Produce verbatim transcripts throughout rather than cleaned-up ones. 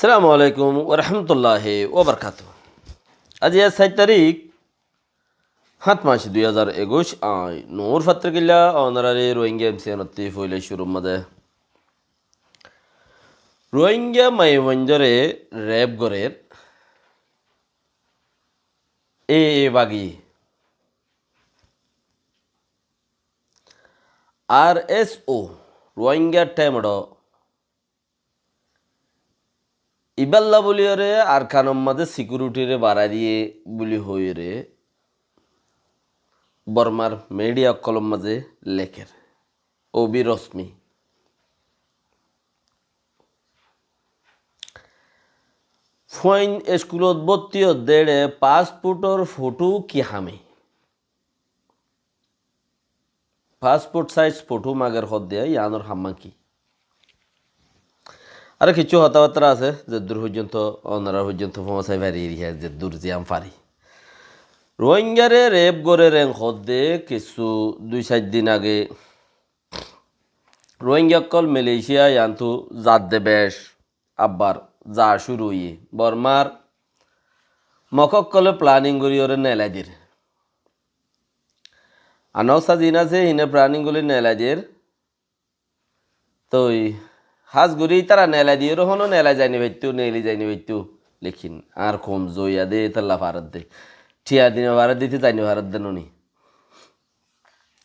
Assalamu alaikum wa rahmatullahi wa barakatuhu. Aijja sair tarík, háñt mac, dui házar ekuic, añí Nur Fatrikilla, onoráre Rohingya M C N ottú foila cúrur mazé Rohingya maiyafuaindóre rep gorér e, e bagi. R S O, Rohingya Temdo, ibálla bóliyoré Arkanor mazé sikiurithire barái diyé bóli hoiyóre Bormar midiya ókkolor mazé lekér. Obi Rosmi. Fuain eskulot bótti ódde, paspótor fotó ki hame? Paspót saiz fotó mager hoódde, yiánor ham ki? Aró kissú hotábattá asé, zeddúr foijjonto, onorár foijjonto foóñsai fari, zeddúr ziyán fari. Rohingyare rep gorér en hoódde, kissú dui sair din age Rohingya ókkol Malaysia yiántu zadde bec, abbar za cúru óiye. Bormar Mog ókkole planning goríyoré neelai der. Anósa zin asé, híne planning gorí neelai der. Toi hás gorí ítara neelai diyoré honó neelai zai no faittó, neeli zai no faittó. Lekin añár koum zoiya de, ítalla faredde. Thiañ di no faredde, íte zai no faredde noni.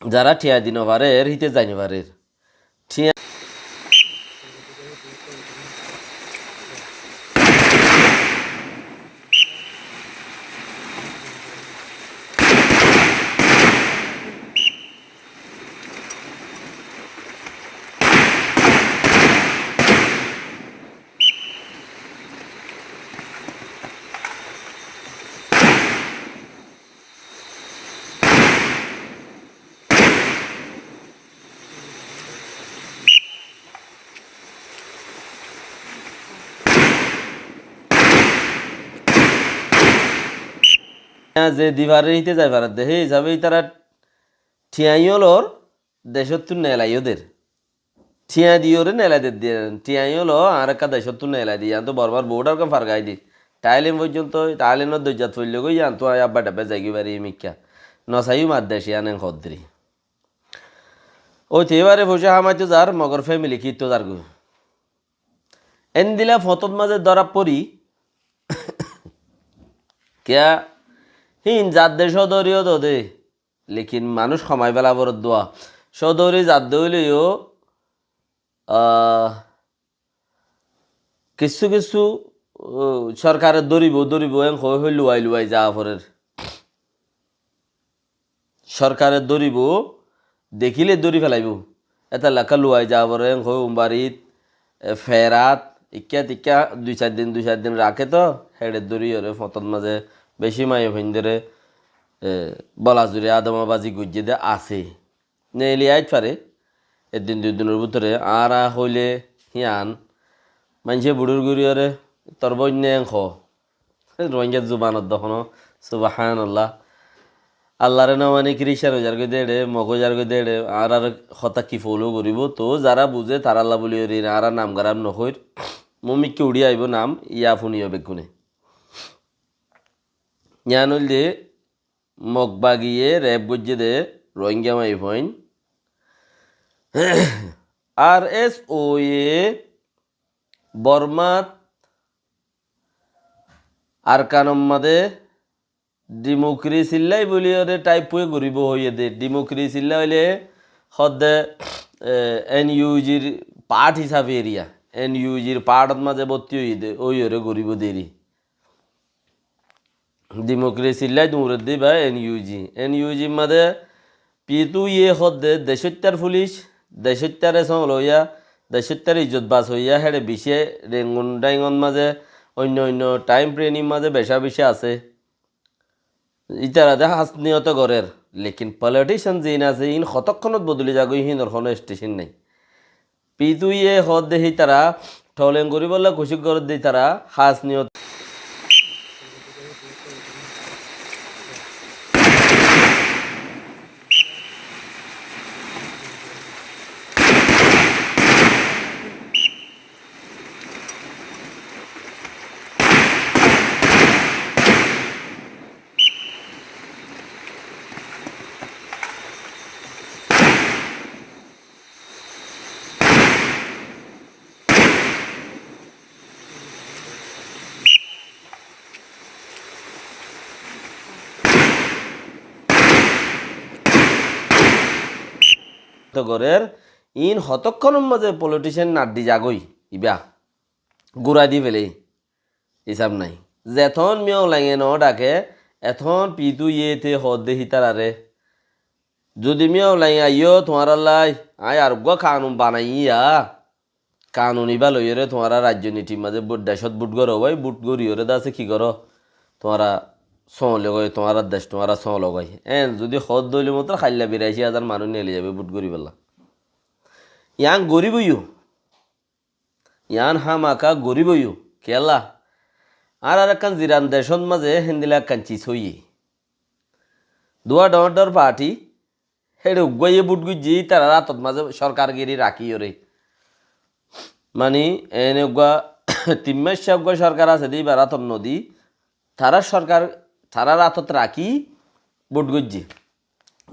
Zará thiañ di no farer, híte zai no farer. Thiañ Ze di farer híte zai faredde, hé hísabe ítara thiañ yó lor, decóttu neelai yó der. Thiañ diyoré neelai der, thiañ yó lo, añáre ekká decóttu neelai der, yiántu Bormar border gán far gai der. Thailand foijjonto, Thailandor doijjat foillé goi, yiántu añí abba dhabba zaigói fari mikká. No saiyum ar dec yián en hoddiri. Ói te ibare foicá hamaito zar, Mogor family kitto zar goi. Endilla fotót mazé dóra fori, kiyá hín zadde códori ó dode, lekin manúic homai fela foredde. Códori zadde óile yó, ah, kissú kissú, uh, sorkare dóribo, dóribo, en hoi hoi luwai luwai za forer. Sorkare dóribo, dekíle dóri felaibo. Étalla luwai za forer, en hoi umbarit, e, ferat, ikká tikká dui sair din, dui sair din raké to, héçe dóriyoré fotót mazé beci maiyafuaindóre, e, bolazuri adomabazi goijjé de asé. Neeli ait fare, eddin dui dinor bútore, añára hoile híyan, maincé buçur goríyoré, tor bóinne en ho. Rohingya zubanot de hono, subhanallah. Allare no mani Christian oi zargoi de eçe, Mog oi zargoi de eçe, añárar hotá ki follow goribo? To zara buze taralla buli ori, añára nam garam no hoir. Mumikki uri aibo nam, iya funiyo beggune. Yián oilde, Mog bagiye rep goijjé de Rohingya maiyafuain. R S O ye Bormat Arkanor mazé Dimokresillái bóliyoré thaip ói goríbou hoiyé dé. Dimokresillá óile hoódde, e, NUG r part hísafe eriya. NUG r part ot mazé bótti óiye dé, óiyoré goríbou deri. Dimokresillái duñredde íba NUG. NUG r mazé Pitu iye hoódde decóittar fulic, decóittare sóñloiya, decóittare ijjot basoiya, héçe bice Rengun Dhaingot mazé, oinno oinno thaim training mazé beca beci asé. Ítara de hás niyote gorér, lekin politician ziín asé, iín hotókkonot bodoli zagói, híinor honó station nái. Pitu iye hoódde hítara tholen goríbolla kucíc gorédde ítara hás niyot. Gorér, iín hotókkonor mazé politician naddi zagói, íba gúrai di féle, hísab nái. Zeton Min Aung Hlainge no dhake, eton Pitu iye te hoódde hítararé. Zodi Min Aung Hlainge aiyó tuáñrallái, aññí ar uggúa kanun banaiyí ya. Kanun ibá loiyóre tuáñra raijjonitir mazé bút, decót bút goró bái, bút goríyoré de asé ki goró? Tuáñra sóñlogói, tuáñrar dec tuáñra sóñlogói. Eén zodi hoódde óile mottor hailla biraicí házar manúic neeli zaibói bút goríbolla. Yián goríboiyó. Yián hámaka goríboiyó. Kiyólla? Añárar ekkán ziran decót mazé héndilla ekkán cis óiye. Duwa dhoóñr dhoóñr party, héçe uggúaye bút goijjé, ítarar átot mazé sorkargiri rakíyoré. Mani, ene uggúa tin maicca uggúa sorkar asé dé, íbar átot nodi, tarár sorkar, tarár átot rakí bút goijjé.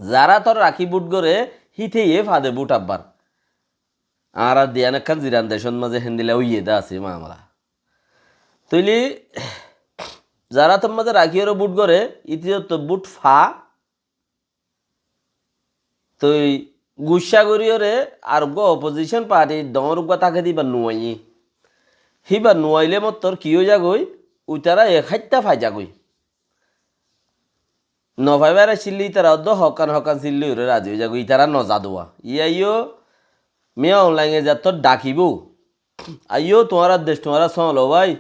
Zar átot rakí bút goré, híte ye fade bút abbar. Añárar de yián ekkán ziran decót mazé héndilla óiye dé asé mamala. Tóile zar átot mazé rakíyoré bút goré, íte zotto bút fa, toi guccá goríyoré ar uggúa opposition party dhoóñr uggúa táke dé íba nuaiyé. Híba nuailé mottor ki ói zagói, uitará ek háitta fai zagói. Nofaibár accíl lé ítara óddo hokkán hokkán cíl loiyóre razi ói zagói, ítara nozaduwa. Iyaiyó Min Aung Hlainge zettót dhakibóu, aiyó tuáñrar dec tuáñra sóñlo bái,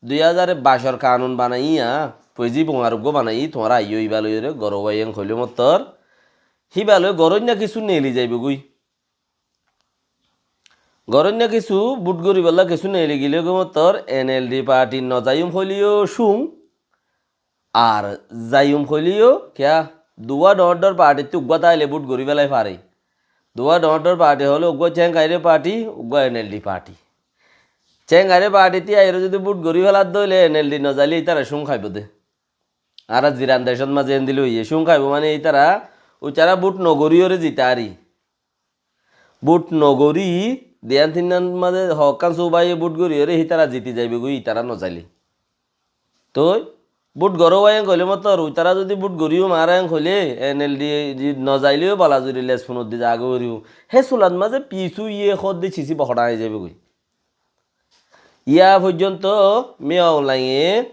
dui házar bacor kanun banaiyí, aññí foizí buñar uggúa banaiyí, tuáñra aiyó íba loiyóre goró bái en hoilé mottor, híba loi goróinna kissú neeli zaibói goi. Goróinna kissú bút goríbolla kissú neeli gilé goi mottor NLD party nozaiyum hoileyó cúm, ar zaiyum hoileyó kiyá, duwá dhoóñr dhoóñr party ttú uggúa táile bút gorí félai fare. Duwá dhoóñr dhoóñr party hoilé uggúa Cheng Kaire party, uggúa NLD party. Cheng Kaire party ttú aiyóre zodi bút gorí féladde óile NLD nozailé ítara cúm háibo dé. Añára ziran decót mazé endilla óiye, cúm háibo mane ítara, uitará bút nogoríyoré zita ari. Bút nogorí, diyán tinnán mazé hokkán subaye bút goríyoré hítara ziti zaibói goi, ítara nozailé. Toi bút goró bái en hoilé mottor, uitará zodi bút goríyum añára en hoilé, NLD nozaileyó bala zuri les funor di zagói foribó. Hé sulat mazé pisu iye hoódde cisi bohorá ai zaibói goi. Yá foijjonto Min Aung Hlainge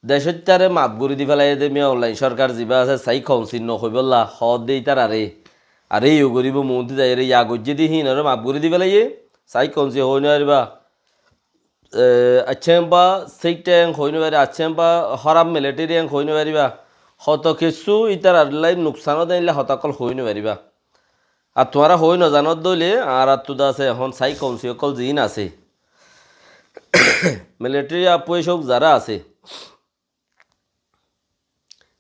decóittaré maf gorí di félaiyé dé, Min Aung Hlaing sorkar zibá asé, Sai Kaun Sin no hoibólla hoódde ítararé. Ar éiyo goríbou muúntu zaiyóre yá goijjé dé híinoré maf gorí di félaiyé. Sai Kaun Sin hoói no faribá. E, accá embá Seiktha en hoói no faribá, accá embá hóraf military en hoói no faribá. Hoto kessú ítarar lai nuksan ó dé éilla hotá ókkol hoói no faribá. Ar tuáñra hoói nozanódde óile, añáráttu de asé, ehón Sai Kaun Sin ókkol ziín asé. Military appuáic ók zará asé.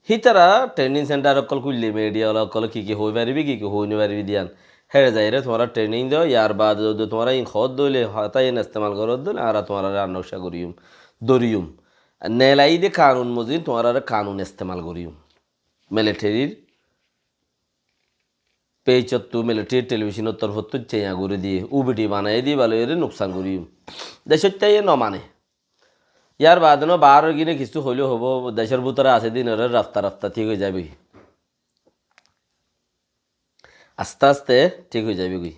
Hítara training center ókkol kúille, media wala ókkole ki ki hoói faribí, ki ki hoói no faribí diyán. Héçe zaiyóre tuáñra training do, yar baade zodi tuáñra iín hoódde óile, hotá iín estemal goródde óile, añára tuáñrare ar nokca goríyum, dóriiyum. Neelai de kanun mozin tuáñrare kanun estemal goríyum. Militaryr peicottú military televisionor torfottú ceiña gorí diyé, ubidi banaiyé diyé, bála gorí nuksan goríyum. Decóitta iye no mane. Yar baade no baáror gine kissú hoilé hobo, decór bútore asé de inoré rafta rafta thík ói zaibói. Aste aste thík ói zaibói.